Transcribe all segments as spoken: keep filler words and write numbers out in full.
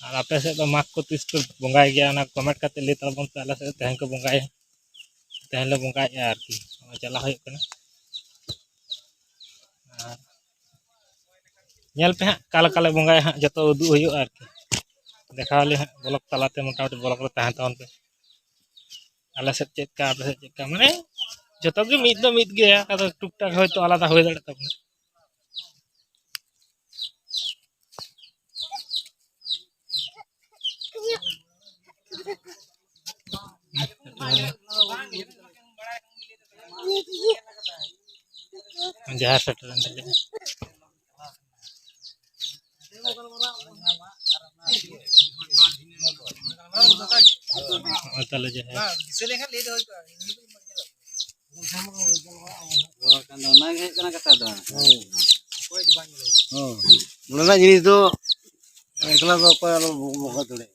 ᱟᱨ ᱟᱯᱮ ᱥᱮᱫ ᱫᱚ ᱢᱟᱜᱽ ᱠᱚ ᱛᱤᱥ ᱠᱚ ᱵᱚᱸᱜᱟᱭ ᱜᱮᱭᱟ, ᱚᱱᱟ ᱠᱚᱢᱮᱱᱴ ᱠᱟᱛᱮ ᱞᱟᱹᱭ ᱛᱟᱵᱚᱱ ᱯᱮ᱾ ᱟᱞᱮ ᱥᱮᱫ ᱫᱚ ᱛᱮᱦᱮᱧ ᱠᱚ ᱵᱚᱸᱜᱟᱭᱟ, ᱛᱮᱦᱮᱧ ᱞᱮ ᱵᱚᱸᱜᱟᱭᱮᱫᱼᱟ ᱟᱨᱠᱤ᱾ ᱱᱚᱜᱼᱚᱭ ᱪᱟᱞᱟᱣ ᱦᱩᱭᱩᱜ ᱠᱟᱱᱟ᱾ ᱟᱨ ᱧᱮᱞ ᱯᱮ ᱦᱟᱸᱜ, ᱚᱠᱟ ᱞᱮᱠᱟ ᱞᱮ ᱵᱚᱸᱜᱟᱭᱟ ᱦᱟᱸᱜ, ᱡᱚᱛᱚ ᱩᱫᱩᱜ ᱦᱩᱭᱩᱜᱼᱟ ᱟᱨᱠᱤ᱾ ᱫᱮᱠᱷᱟᱣ ᱟᱞᱮ ᱦᱟᱸᱜ ᱵᱞᱚᱜ ᱛᱟᱞᱟᱛᱮ, ᱢᱚᱴᱟᱢᱩᱴᱤ ᱵᱞᱚᱜ ᱨᱮ ᱛᱟᱦᱮᱸ ᱛᱟᱵᱚᱱ ᱯᱮ᱾ ᱟᱞᱮ ᱥᱮᱫ ᱪᱮᱫ ᱞᱮᱠᱟ, ᱟᱯᱮ ᱥᱮᱫ ᱪᱮᱫ ᱞᱮᱠᱟ, ᱢᱟᱱᱮ ᱡᱚᱛᱚ ᱜᱮ ᱢᱤᱫ ᱫᱚ ᱢᱤᱫ ᱜᱮᱭᱟ, ᱟᱫᱚ ᱴᱩᱠ ᱴᱟᱠ ᱦᱚᱭᱛᱳ ᱟᱞᱟᱫᱟ ᱦᱩᱭ ᱫᱟᱲᱮᱭᱟᱜ ᱛᱟᱵᱚᱱᱟ᱾ ᱡᱟᱦᱮᱨ ᱥᱮᱴᱮᱨᱮᱱ ᱛᱟᱞᱮᱭᱟ᱾ ᱱᱚᱜᱼᱚᱭ ᱛᱟᱞᱮ ᱡᱟᱦᱮᱨ᱾ ᱚᱱᱟᱜᱮ ᱦᱩᱭᱩᱜ ᱠᱟᱱᱟ ᱠᱟᱛᱷᱟ ᱫᱚ᱾ ᱦᱮᱸ᱾ ᱚᱱᱟ ᱨᱮᱱᱟᱜ ᱡᱤᱱᱤᱥ ᱫᱚ ᱮᱠᱞᱟ ᱫᱚ ᱚᱠᱚᱭ ᱟᱞᱚ ᱵᱚᱦᱚᱜ ᱫᱟᱲᱮᱭᱟᱜᱼᱟ᱾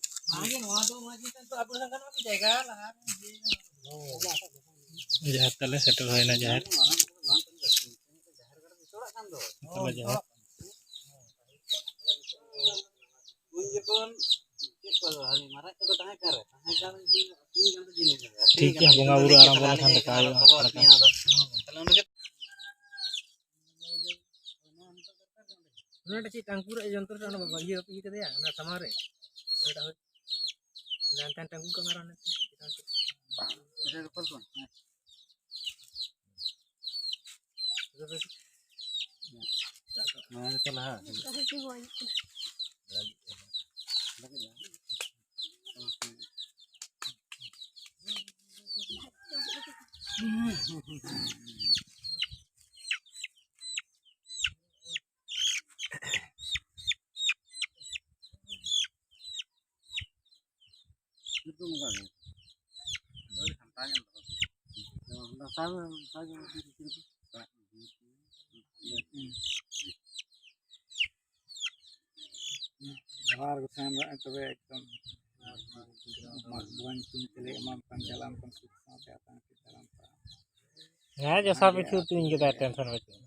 ᱡᱟᱦᱮᱨ ᱛᱟᱞᱮ ᱥᱮᱴᱮᱨ ᱦᱩᱭᱱᱟ, ᱡᱟᱦᱮᱨ᱾ ᱛᱟᱞᱮ ᱡᱟᱦᱮᱨ᱾ ᱩᱱ ᱡᱚᱠᱷᱚᱱ ᱪᱮᱫ ᱠᱚ ᱦᱟᱹᱱᱤ ᱢᱟᱨᱟᱝ ᱠᱚᱫᱚ ᱛᱟᱦᱮᱸ ᱠᱟᱱ ᱨᱮ, ᱛᱟᱦᱮᱸ ᱠᱟᱱ ᱨᱮ ᱟᱹᱠᱷᱨᱤᱧ ᱠᱟᱱ ᱛᱟᱦᱮᱸ ᱡᱤᱱᱤᱥ ᱡᱟᱭᱜᱟ᱾ ᱴᱷᱤᱠ ᱜᱮᱭᱟ, ᱵᱚᱸᱜᱟ ᱵᱩᱨᱩ ᱟᱨᱟᱢᱵᱚ ᱞᱮᱠᱷᱟᱱ ᱫᱮᱠᱷᱟ ᱦᱩᱭᱩᱜᱼᱟ ᱚᱠᱟ ᱞᱮᱠᱟ᱾ ᱛᱟᱦᱞᱮ ᱚᱸᱰᱮ ᱜᱮ ᱚᱱᱟ ᱢᱤᱫᱴᱟᱝ ᱪᱮᱫ ᱴᱟᱝᱠᱩᱨ ᱨᱮᱭᱟᱜ ᱡᱚᱱᱛᱨᱚ ᱨᱮ ᱚᱱᱟ ᱵᱟᱵᱟ ᱤᱭᱟᱹ ᱵᱟᱯᱮ ᱤᱭᱟᱹ ᱠᱟᱫᱮᱭᱟ, ᱚᱱᱟ ᱥᱟᱢᱟᱝ ᱨᱮ? ᱚᱱᱟᱴᱟᱜ ᱦᱳᱭ᱾ ᱚᱱᱟ ᱢᱤᱫᱴᱟᱝ ᱴᱟᱝᱠᱩᱨ ᱠᱟᱜ ᱢᱮ ᱟᱨ ᱚᱱᱟ ᱪᱮᱛᱟᱱ ᱥᱮᱫ᱾ ᱮᱴᱟᱜ ᱨᱚᱯᱚᱲ ᱠᱚ? ᱦᱮᱸ᱾ ᱱᱚᱣᱟ ᱜᱮᱛᱚ ᱞᱟᱦᱟ᱾ ᱡᱚᱦᱟᱨ ᱜᱮ ᱛᱟᱦᱮᱱ ᱨᱮ ᱛᱚᱵᱮ ᱮᱠᱫᱚᱢ ᱢᱟᱜᱽ ᱵᱚᱸᱜᱟ ᱧᱩᱛᱩᱢ ᱛᱮᱞᱮ ᱮᱢᱟᱢ ᱠᱟᱱ, ᱪᱟᱞᱟᱜ ᱟᱢ ᱠᱟᱱ ᱥᱩᱠ ᱥᱟᱶᱛᱮ ᱟᱛᱟᱝ ᱠᱮᱫ ᱫᱟᱨᱟᱢ ᱯᱮ᱾ ᱦᱮᱸ, ᱡᱚᱥᱟ ᱯᱤᱪᱷᱩ ᱛᱩᱧ ᱠᱮᱫᱟ, ᱴᱮᱱᱥᱚᱱ ᱵᱟᱹᱪᱩᱜ᱾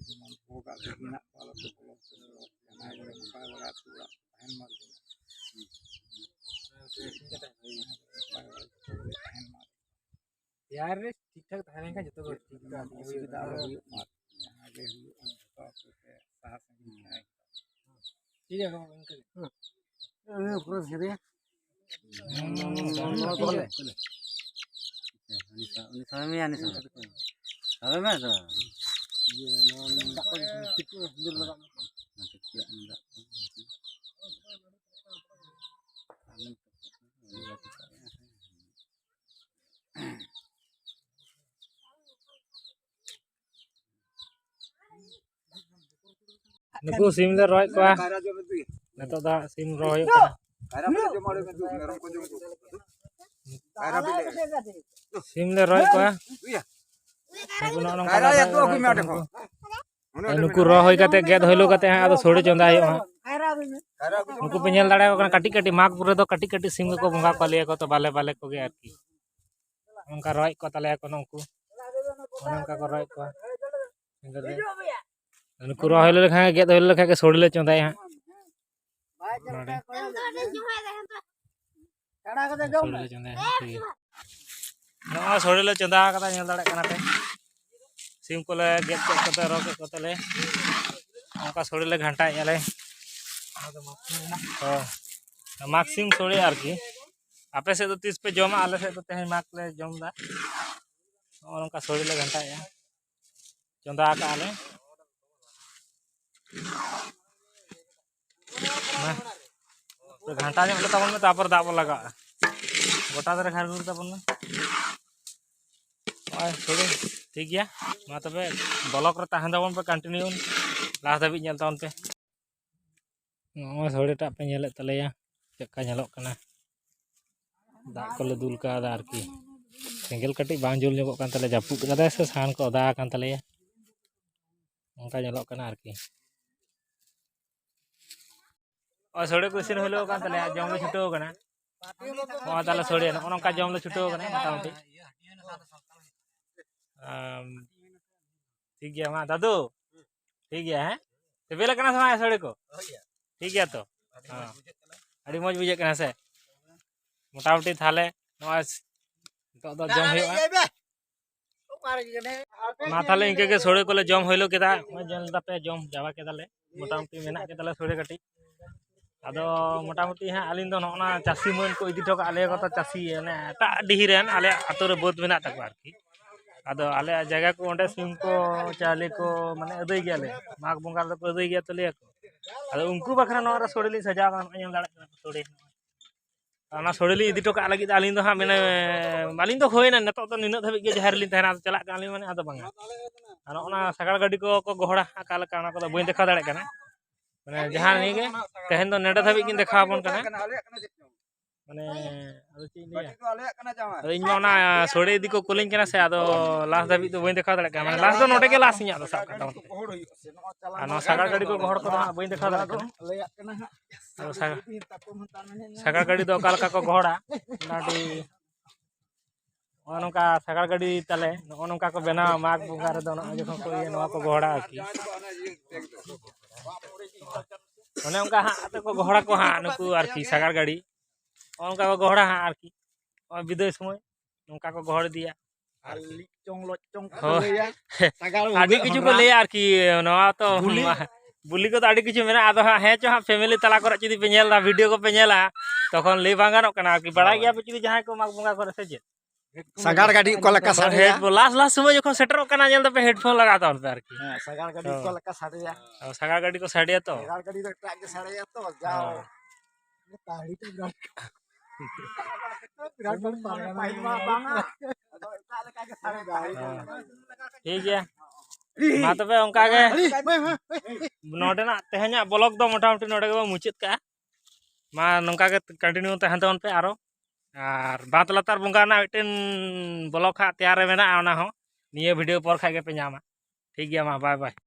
ᱡᱮᱢᱚᱱ ᱵᱷᱳᱜᱟᱜ ᱜᱮ ᱢᱮᱱᱟᱜ ᱠᱚᱣᱟ, ᱟᱞᱚ ᱯᱮ ᱵᱚᱞᱚ ᱦᱚᱪᱚ ᱠᱚᱣᱟ᱾ ᱡᱟᱦᱟᱸᱭ ᱜᱮ ᱱᱟᱯᱟᱭ ᱵᱟᱲᱟ ᱟᱹᱛᱩ ᱚᱲᱟᱜ ᱠᱚ ᱛᱟᱦᱮᱱ ᱢᱟ᱾ ᱛᱮᱭᱟᱨ ᱨᱮ ᱴᱷᱤᱠ ᱴᱷᱟᱠ ᱛᱟᱦᱮᱸ ᱞᱮᱱᱠᱷᱟᱱ ᱡᱚᱛᱚ ᱜᱮ ᱴᱷᱤᱠ ᱴᱷᱟᱠ ᱚᱥᱩᱵᱤᱫᱷᱟ ᱟᱞᱚ ᱦᱩᱭᱩᱜ ᱢᱟ, ᱡᱟᱦᱟᱸ ᱜᱮ ᱦᱩᱭᱩᱜ ᱢᱟ ᱡᱚᱛᱚ ᱟᱯᱮ ᱯᱮ ᱥᱟᱦᱟ ᱥᱟᱺᱜᱤᱧ ᱛᱟᱦᱮᱸ᱾ ᱴᱷᱤᱠ ᱜᱮᱭᱟ ᱜᱚᱢᱠᱮ᱾ ᱦᱮᱸ, ᱯᱩᱨᱟᱹ ᱫᱷᱤᱨᱮ᱾ ᱩᱱᱤ ᱥᱟᱵ ᱢᱮᱭᱟ, ᱩᱱᱤ ᱥᱟᱵ ᱢᱮᱭᱟ᱾ ᱥᱟᱵ ᱢᱮ ᱛᱚ᱾ ᱤᱭᱟᱹ, ᱱᱚᱣᱟ ᱫᱟᱜ ᱠᱚ ᱴᱤᱯᱟᱹ ᱫᱩᱞ ᱞᱟᱜᱟᱜ ᱢᱮ᱾ ᱱᱩᱠᱩ ᱥᱤᱢ ᱞᱮ ᱨᱚᱭᱮᱫ ᱠᱚᱣᱟ᱾ ᱱᱤᱛᱚᱜ ᱫᱚ ᱦᱟᱸᱜ ᱥᱤᱢ ᱨᱚ ᱦᱩᱭᱩᱜ ᱠᱟᱱᱟ᱾ ᱥᱤᱢ ᱞᱮ ᱨᱚᱭᱮᱫ ᱠᱚᱣᱟ᱾ ᱱᱩᱠᱩ ᱱᱚᱜᱼᱚ ᱱᱚᱝᱠᱟ ᱞᱮ ᱨᱚᱭᱮᱫ ᱠᱚᱣᱟ ᱱᱩᱠᱩ᱾ ᱱᱩᱠᱩ ᱨᱚ ᱦᱩᱭ ᱠᱟᱛᱮ, ᱜᱮᱫ ᱦᱩᱭᱞᱳ ᱠᱟᱛᱮ ᱦᱟᱸᱜ ᱟᱫᱚ ᱥᱳᱲᱮ ᱪᱚᱸᱫᱟ ᱦᱩᱭᱩᱜᱼᱟ ᱦᱟᱸᱜ᱾ ᱱᱩᱠᱩ ᱯᱮ ᱧᱮᱞ ᱫᱟᱲᱮᱭᱟᱠᱚ ᱠᱟᱱᱟ, ᱠᱟᱹᱴᱤᱡ ᱠᱟᱹᱴᱤᱡ ᱢᱟᱜᱽ ᱯᱚᱨᱮ ᱫᱚ ᱠᱟᱹᱴᱤᱡ ᱠᱟᱹᱴᱤᱡ ᱥᱤᱢ ᱜᱮᱠᱚ ᱵᱚᱸᱜᱟ ᱠᱚᱣᱟ, ᱞᱟᱹᱭᱟᱠᱚ ᱛᱚ ᱵᱟᱞᱮ ᱵᱟᱞᱮ ᱠᱚᱜᱮ ᱟᱨᱠᱤ᱾ ᱚᱱᱠᱟ ᱨᱚᱭᱮᱫ ᱠᱚ ᱛᱟᱞᱮᱭᱟ ᱠᱚ ᱱᱩᱠᱩ, ᱚᱱᱮ ᱚᱱᱠᱟ ᱠᱚ ᱨᱚᱭᱮᱫ ᱠᱚᱣᱟ᱾ ᱱᱩᱠᱩ ᱨᱚ ᱦᱩᱭ ᱞᱮᱱᱠᱷᱟᱱ, ᱜᱮᱫ ᱦᱩᱭ ᱞᱮᱱᱠᱷᱟᱱ ᱜᱮ ᱥᱳᱲᱮ ᱞᱮ ᱪᱚᱸᱫᱟᱭᱟ ᱦᱟᱸᱜ᱾ ᱱᱚᱰᱮ᱾ ᱥᱳᱲᱮ ᱞᱮ ᱪᱚᱸᱫᱟᱭᱟ, ᱴᱷᱤᱠ ᱜᱮᱭᱟ᱾ ᱱᱚᱜᱼᱚᱭ ᱥᱳᱲᱮ ᱞᱮ ᱪᱚᱸᱫᱟ ᱟᱠᱟᱫᱟ, ᱧᱮᱞ ᱫᱟᱲᱮᱭᱟᱜ ᱠᱟᱱᱟ ᱯᱮ᱾ ᱥᱤᱢ ᱠᱚᱞᱮ ᱜᱮᱫ ᱠᱮᱫ ᱠᱚᱛᱮ, ᱨᱚ ᱠᱮᱫ ᱠᱚᱛᱮ ᱞᱮ ᱚᱱᱠᱟ ᱥᱳᱲᱮ ᱞᱮ ᱜᱷᱟᱱᱴᱟᱭᱮᱫᱼᱟ ᱞᱮ᱾ ᱦᱳᱭ᱾ ᱢᱟᱜᱽ ᱥᱤᱢ ᱥᱳᱲᱮ ᱟᱨᱠᱤ᱾ ᱟᱯᱮ ᱥᱮᱫ ᱫᱚ ᱛᱤᱥ ᱯᱮ ᱡᱚᱢᱟ? ᱟᱞᱮ ᱥᱮᱫ ᱫᱚ ᱛᱮᱦᱮᱧ ᱢᱟᱜᱽ ᱞᱮ ᱡᱚᱢ ᱮᱫᱟ᱾ ᱱᱚᱜᱼᱚ ᱱᱚᱝᱠᱟ ᱥᱳᱲᱮ ᱞᱮ ᱜᱷᱟᱱᱴᱟᱭᱮᱫᱼᱟ, ᱪᱚᱸᱫᱟ ᱟᱠᱟᱫᱼᱟ ᱞᱮ᱾ ᱢᱟ, ᱜᱷᱟᱱᱴᱟ ᱧᱚᱜ ᱞᱮ ᱛᱟᱵᱚᱱ ᱢᱮ, ᱛᱟᱨᱯᱚᱨ ᱫᱟᱜ ᱵᱚᱱ ᱞᱟᱜᱟᱣᱟ᱾ ᱜᱚᱴᱟ ᱫᱷᱟᱨᱮ ᱜᱷᱟᱨ ᱜᱷᱩᱨ ᱛᱟᱵᱚᱱ ᱢᱮ᱾ ᱱᱚᱜᱼᱚᱭ ᱥᱳᱲᱮ ᱴᱷᱤᱠ ᱜᱮᱭᱟ᱾ ᱢᱟ ᱛᱚᱵᱮ ᱵᱞᱚᱠ ᱨᱮ ᱛᱟᱦᱮᱱ ᱛᱟᱵᱚᱱ ᱯᱮ, ᱠᱚᱱᱴᱤᱱᱤᱭᱩ ᱞᱟᱦᱟ ᱫᱷᱟᱹᱵᱤᱡ ᱧᱮᱞ ᱛᱟᱵᱚᱱ ᱯᱮ᱾ ᱱᱚᱜᱼᱚᱭ ᱥᱳᱲᱮᱴᱟᱜ ᱯᱮ ᱧᱮᱞᱮᱫ ᱛᱟᱞᱮᱭᱟ, ᱪᱮᱫ ᱞᱮᱠᱟ ᱧᱮᱞᱚᱜ ᱠᱟᱱᱟ᱾ ᱫᱟᱜ ᱠᱚᱞᱮ ᱫᱩᱞ ᱠᱟᱣᱫᱟ ᱟᱨᱠᱤ᱾ ᱥᱮᱸᱜᱮᱞ ᱠᱟᱹᱴᱤᱡ ᱵᱟᱝ ᱡᱩᱞ ᱧᱚᱜᱚᱜ ᱠᱟᱱ ᱛᱟᱞᱮᱭᱟ, ᱡᱟᱹᱯᱩᱫ ᱠᱟᱫᱟᱭ ᱥᱮ ᱥᱟᱦᱟᱱ ᱠᱚ ᱚᱫᱟ ᱟᱠᱟᱱ ᱛᱟᱞᱮᱭᱟ, ᱚᱱᱠᱟ ᱧᱮᱞᱚᱜ ᱠᱟᱱᱟ ᱟᱨᱠᱤ᱾ ᱱᱚᱜᱼᱚᱭ ᱥᱳᱲᱮ ᱠᱚ ᱤᱥᱤᱱ ᱦᱩᱭᱞᱳ ᱟᱠᱟᱱ ᱛᱟᱞᱮᱭᱟ, ᱡᱚᱢ ᱞᱮ ᱪᱷᱩᱴᱟᱹᱣ ᱟᱠᱟᱱᱟ᱾ ᱱᱚᱜᱼᱚᱭ ᱛᱟᱦᱞᱮ ᱥᱳᱲᱮ ᱱᱚᱜᱼᱚ ᱱᱚᱝᱠᱟ ᱡᱚᱢ ᱞᱮ ᱪᱷᱩᱴᱟᱹᱣ ᱟᱠᱟᱱᱟ ᱢᱚᱴᱟᱢᱩᱴᱤ᱾ ᱟᱢ, ᱴᱷᱤᱠ ᱜᱮᱭᱟ, ᱢᱟ ᱫᱟᱫᱩ, ᱴᱷᱤᱠ ᱜᱮᱭᱟ, ᱦᱮᱸ? ᱥᱤᱵᱤᱞ ᱠᱟᱱᱟ ᱥᱮ ᱵᱟᱝ ᱥᱳᱲᱮ ᱠᱚ? ᱴᱷᱤᱠ ᱜᱮᱭᱟ ᱛᱚ? ᱦᱮᱸ᱾ ᱟᱹᱰᱤ ᱢᱚᱡᱽ ᱵᱩᱡᱷᱟᱹᱜ ᱠᱟᱱᱟ ᱥᱮ? ᱢᱚᱴᱟᱢᱩᱴᱤ ᱛᱟᱦᱚᱞᱮ ᱱᱚᱜᱼᱚᱭ ᱱᱤᱛᱚᱜ ᱫᱚ ᱡᱚᱢ ᱦᱩᱭᱩᱜᱼᱟ᱾ ᱢᱟ ᱛᱟᱦᱚᱞᱮ ᱤᱱᱠᱟᱹ ᱜᱮ ᱥᱳᱲᱮ ᱠᱚᱞᱮ ᱡᱚᱢ ᱦᱩᱭᱞᱚ ᱠᱮᱫᱟ᱾ ᱱᱚᱜᱼᱚᱭ ᱧᱮᱞ ᱫᱟᱯᱮ, ᱡᱚᱢ ᱪᱟᱵᱟ ᱠᱮᱫᱟᱞᱮ᱾ ᱢᱚᱴᱟᱢᱩᱴᱤ ᱢᱮᱱᱟᱜ ᱜᱮᱛᱟᱞᱮ ᱥᱳᱲᱮ ᱠᱟᱹᱴᱤᱡ᱾ ᱟᱫᱚ ᱢᱚᱴᱟᱢᱩᱴᱤ ᱦᱟᱸᱜ ᱟᱹᱞᱤᱧ ᱫᱚ ᱱᱚᱜᱼᱚ ᱱᱟ ᱪᱟᱹᱥᱤ ᱢᱟᱹᱱ ᱠᱚ ᱤᱫᱤ ᱦᱚᱴᱚ ᱠᱟᱜ ᱞᱮᱭᱟ ᱠᱚ, ᱛᱚ ᱪᱟᱹᱥᱤ ᱚᱱᱮ ᱮᱴᱟᱜ ᱰᱤᱦᱤ ᱨᱮᱱ ᱟᱞᱮᱭᱟᱜ ᱟᱹᱛᱩ ᱨᱮ ᱵᱟᱹᱫᱽ ᱢᱮᱱᱟᱜ ᱛᱟᱠᱚᱣᱟ ᱟᱨᱠᱤ᱾ ᱟᱫᱚ ᱟᱞᱮᱭᱟᱜ ᱡᱟᱭᱜᱟ ᱠᱚ ᱚᱸᱰᱮ ᱥᱤᱢ ᱠᱚ ᱪᱟᱣᱞᱮ ᱠᱚ ᱢᱟᱱᱮ ᱟᱹᱫᱟᱹᱭ ᱜᱮᱭᱟᱞᱮ, ᱢᱟᱜᱽ ᱵᱚᱸᱜᱟ ᱨᱮᱫᱚ ᱠᱚ ᱟᱹᱫᱟᱹᱭ ᱜᱮᱭᱟ ᱛᱟᱞᱮᱭᱟ ᱠᱚ᱾ ᱟᱫᱚ ᱩᱱᱠᱩ ᱵᱟᱠᱷᱨᱟ ᱱᱚᱣᱟ ᱨᱮ ᱥᱳᱲᱮ ᱞᱤᱧ ᱥᱟᱡᱟᱣ ᱠᱟᱱᱟ, ᱱᱚᱜᱼᱚᱭ ᱧᱮᱞ ᱫᱟᱲᱮᱭᱟᱜ ᱠᱟᱱᱟ ᱯᱮ ᱥᱳᱲᱮ᱾ ᱚᱱᱟ ᱥᱳᱲᱮ ᱞᱤᱧ ᱤᱫᱤ ᱦᱚᱴᱚ ᱠᱟᱜ ᱞᱟᱹᱜᱤᱫ ᱟᱹᱞᱤᱧ ᱫᱚ ᱦᱟᱸᱜ ᱢᱟᱱᱮ ᱟᱹᱞᱤᱧ ᱫᱚ ᱦᱩᱭᱱᱟ, ᱱᱤᱛᱚᱜ ᱫᱚ ᱱᱤᱱᱟᱹᱜ ᱫᱷᱟᱹᱵᱤᱡ ᱜᱮ ᱡᱟᱦᱮᱨ ᱨᱮᱞᱤᱧ ᱛᱟᱦᱮᱱᱟ, ᱟᱫᱚ ᱪᱟᱞᱟᱜ ᱠᱟᱱᱟᱞᱤᱧ ᱢᱟᱱᱮ ᱟᱫᱚ ᱵᱟᱝᱟ᱾ ᱟᱨ ᱱᱚᱜᱼᱚ ᱱᱟ ᱥᱟᱜᱟᱲ ᱜᱟᱹᱰᱤ ᱠᱚ ᱠᱚ ᱜᱚᱦᱚᱲᱟ ᱦᱟᱸᱜ ᱚᱠᱟ ᱞᱮᱠᱟ, ᱚᱱᱟ ᱠᱚᱫᱚ ᱵᱟᱹᱧ ᱫᱮᱠᱷᱟᱣ ᱫᱟᱲᱮᱭᱟᱜ ᱠᱟᱱᱟ᱾ ᱢᱟᱱᱮ ᱡᱟᱦᱟᱸ ᱱᱤᱭᱟᱹ ᱜᱮ ᱛᱮᱦᱮᱧ ᱫᱚ ᱱᱮᱰᱮ ᱫᱷᱟᱹᱵᱤᱡ ᱜᱤᱧ ᱫᱮᱠᱷᱟᱣ ᱟᱵᱚᱱ ᱠᱟᱱᱟ᱾ ᱢᱟᱱᱮ ᱟᱫᱚ ᱪᱮᱫ ᱤᱧ ᱞᱟᱹᱭᱟ? ᱟᱫᱚ ᱤᱧ ᱢᱟ ᱚᱱᱟ ᱥᱳᱲᱮ ᱤᱫᱤ ᱠᱚ ᱠᱩᱞᱤᱧ ᱠᱟᱱᱟ ᱥᱮ, ᱟᱫᱚ ᱞᱟᱥ ᱫᱷᱟᱹᱵᱤᱡ ᱫᱚ ᱵᱟᱹᱧ ᱫᱮᱠᱷᱟᱣ ᱫᱟᱲᱮᱭᱟᱜ ᱠᱟᱱᱟ᱾ ᱢᱟᱱᱮ ᱞᱟᱥ ᱫᱚ ᱱᱚᱰᱮ ᱜᱮ ᱞᱟᱥ ᱤᱧᱟᱹᱜ ᱫᱚ ᱥᱟᱵ ᱠᱟᱜ ᱛᱟᱵᱚᱱ ᱯᱮ᱾ ᱟᱨ ᱱᱚᱣᱟ ᱥᱟᱜᱟᱲ ᱜᱟᱹᱰᱤ ᱠᱚ ᱜᱚᱦᱚᱲ ᱠᱚᱫᱚ ᱦᱟᱸᱜ ᱵᱟᱹᱧ ᱫᱮᱠᱷᱟᱣ ᱫᱟᱲᱮᱭᱟᱜ ᱠᱟᱱᱟ᱾ ᱟᱫᱚ ᱥᱟᱜ-, ᱥᱟᱜᱟᱲ ᱜᱟᱹᱰᱤ ᱫᱚ ᱚᱠᱟ ᱞᱮᱠᱟ ᱠᱚ ᱜᱚᱦᱚᱲᱟ, ᱚᱱᱟ ᱟᱹᱰᱤ ᱱᱚᱜᱼᱚ ᱱᱚᱝᱠᱟ ᱥᱟᱜᱟᱲ ᱜᱟᱹᱰᱤ ᱛᱟᱞᱮ ᱱᱚᱜᱼᱚ ᱱᱚᱝᱠᱟ ᱠᱚ ᱵᱮᱱᱟᱣᱟ ᱢᱟᱜᱽ ᱵᱚᱸᱜᱟ ᱨᱮᱫᱚ, ᱱᱚᱜᱼᱚᱭ ᱡᱚᱠᱷᱚᱱ ᱠᱚ ᱤᱭᱟᱹ ᱱᱚᱣᱟ ᱠᱚ ᱜᱚᱦᱚᱲᱟ ᱟᱨᱠᱤ᱾ ᱚᱱᱮ ᱚᱱᱠᱟ ᱦᱟᱸᱜ ᱟᱫᱚ ᱠᱚ ᱜᱚᱦᱚᱲᱟ ᱠᱚ ᱦᱟᱸᱜ ᱱᱩᱠᱩ ᱟᱨᱠᱤ ᱥᱟᱜᱟᱲ ᱜᱟᱹᱰᱤ, ᱱᱚᱜᱼᱚ ᱱᱚᱝᱠᱟ ᱠᱚ ᱜᱚᱦᱚᱲᱟ ᱦᱟᱸᱜ ᱟᱨᱠᱤ᱾ ᱱᱚᱜᱼᱚᱭ ᱵᱤᱫᱟᱹᱭ ᱥᱚᱢᱚᱭ ᱱᱚᱝᱠᱟ ᱠᱚ ᱜᱚᱦᱚᱲ ᱤᱫᱤᱭᱟ᱾ ᱟᱨ ᱞᱤᱪᱚᱝ ᱞᱚᱪᱚᱝ ᱠᱚ ᱦᱳᱭ᱾ ᱞᱟᱹᱭᱟ᱾ ᱥᱟᱜᱟᱲ ᱟᱹᱰᱤ ᱵᱩᱞᱟᱹᱜ ᱠᱤᱪᱷᱩ ᱠᱚ ᱦᱚᱲᱟᱜ ᱞᱟᱹᱭᱟ ᱟᱨᱠᱤ, ᱱᱚᱣᱟ ᱛᱚ ᱵᱩᱞᱤ᱾ ᱢᱟ-, ᱵᱩᱞᱤ ᱠᱚᱫᱚ ᱟᱹᱰᱤ ᱠᱤᱪᱷᱩ ᱢᱮᱱᱟᱜᱼᱟ᱾ ᱟᱫᱚ ᱦᱟᱸᱜ ᱦᱮᱸ ᱪᱚ ᱦᱟᱸᱜ ᱯᱷᱮᱢᱮᱞᱤ ᱛᱟᱞᱟ ᱠᱚᱨᱮ ᱡᱩᱫᱤ ᱯᱮ ᱧᱮᱞ ᱮᱫᱟ, ᱵᱷᱤᱰᱤᱭᱳ ᱠᱚᱯᱮ ᱧᱮᱞᱟ, ᱛᱚᱠᱷᱚᱱ ᱞᱟᱹᱭ ᱵᱟᱝ ᱜᱟᱱᱚᱜ ᱠᱟᱱᱟ ᱟᱨᱠᱤ᱾ ᱵᱟᱲᱟᱭ ᱦᱳᱭ᱾ ᱜᱮᱭᱟ ᱯᱮ ᱡᱩᱫᱤ ᱡᱟᱦᱟᱸᱭ ᱠᱚ ᱢᱟᱜᱽ ᱵᱚᱸᱜᱟ ᱠᱚᱨᱮ ᱥᱮ ᱪᱮᱫ? ᱥᱟᱜᱟᱲ ᱜᱟᱹᱰᱤ ᱚᱠᱟ ᱞᱮᱠᱟ ᱥᱟᱰᱮᱭᱟ? ᱦᱮᱰᱯᱷᱳᱱ, ᱞᱟᱥ ᱞᱟᱥ ᱥᱚᱢᱚᱭ ᱡᱚᱠᱷᱚᱱ ᱥᱮᱴᱮᱨᱚᱜ ᱠᱟᱱᱟ, ᱧᱮᱞ ᱫᱟᱯᱮ ᱦᱮᱰᱯᱷᱳᱱ ᱞᱟᱜᱟᱣ ᱛᱟᱵᱚᱱ ᱯᱮ ᱟᱨᱠᱤ᱾ ᱦᱮᱸ, ᱥᱟᱜᱟᱲ ᱜᱟᱹᱰᱤ ᱦᱳᱭ᱾ ᱚᱠᱟ ᱞᱮᱠᱟ ᱥᱟᱰᱮᱭᱟ? ᱚ, ᱥᱟᱜᱟᱲ ᱜᱟᱹᱰᱤ ᱠᱚ ᱥᱟᱰᱮᱭᱟ ᱛᱚ? ᱥᱟᱜᱟᱲ ᱜᱟᱹᱰᱤ ᱫᱚ ᱮᱴᱟᱜ ᱜᱮ ᱥᱟᱰᱮᱭᱟ ᱛᱚ, ᱡᱟᱣ᱾ ᱦᱳᱭ᱾ ᱛᱟᱦᱲᱤ ᱠᱚ ᱵᱤᱨᱟᱴ ᱵᱤᱨᱟᱴ ᱵᱚᱲ ᱯᱟᱨᱜᱟᱱᱟ ᱯᱟᱹᱦᱤᱞ ᱢᱟ ᱢᱮᱱᱟᱜᱼᱟ᱾ ᱵᱟᱝᱟ᱾ ᱟᱫᱚ ᱮᱴᱟᱜ ᱞᱮᱠᱟ ᱜᱮ ᱥᱟᱰᱮ ᱫᱟᱲᱮ ᱦᱮᱸ᱾ ᱠᱟᱱᱟ᱾ ᱴᱷᱤᱠ ᱜᱮᱭᱟ᱾ ᱢᱟ ᱛᱚᱵᱮ ᱚᱱᱠᱟ ᱜᱮ᱾ ᱦᱟᱹᱲᱤ, ᱦᱟᱹᱲᱤ, ᱦᱟᱹᱲᱤ᱾ ᱱᱚᱰᱮᱱᱟᱜ ᱛᱮᱦᱮᱧᱟᱜ ᱵᱞᱚᱜ ᱫᱚ ᱢᱚᱴᱟᱢᱩᱴᱤ ᱱᱚᱰᱮ ᱜᱮᱵᱚᱱ ᱢᱩᱪᱟᱹᱫ ᱠᱟᱜᱼᱟ᱾ ᱢᱟ ᱱᱚᱝᱠᱟ ᱜᱮ ᱠᱚᱱᱴᱤᱱᱤᱭᱩ ᱛᱟᱦᱮᱱ ᱛᱟᱵᱚᱱ ᱯᱮ ᱟᱨᱚ᱾ ᱟᱨ ᱵᱟᱸᱫᱽ ᱞᱟᱛᱟᱨ ᱵᱚᱸᱜᱟ ᱨᱮᱱᱟᱜ ᱢᱤᱫᱴᱮᱱ ᱵᱞᱚᱜ ᱦᱟᱸᱜ ᱛᱮᱭᱟᱨ ᱨᱮ ᱢᱮᱱᱟᱜᱼᱟ, ᱚᱱᱟ ᱦᱚᱸ ᱱᱤᱭᱟᱹ ᱵᱷᱤᱰᱤᱭᱳ ᱯᱚᱨ ᱠᱷᱟᱡ ᱜᱮᱯᱮ ᱧᱟᱢᱟ᱾ ᱴᱷᱤᱠ ᱜᱮᱭᱟ, ᱢᱟ ᱵᱟᱭ ᱵᱟᱭ᱾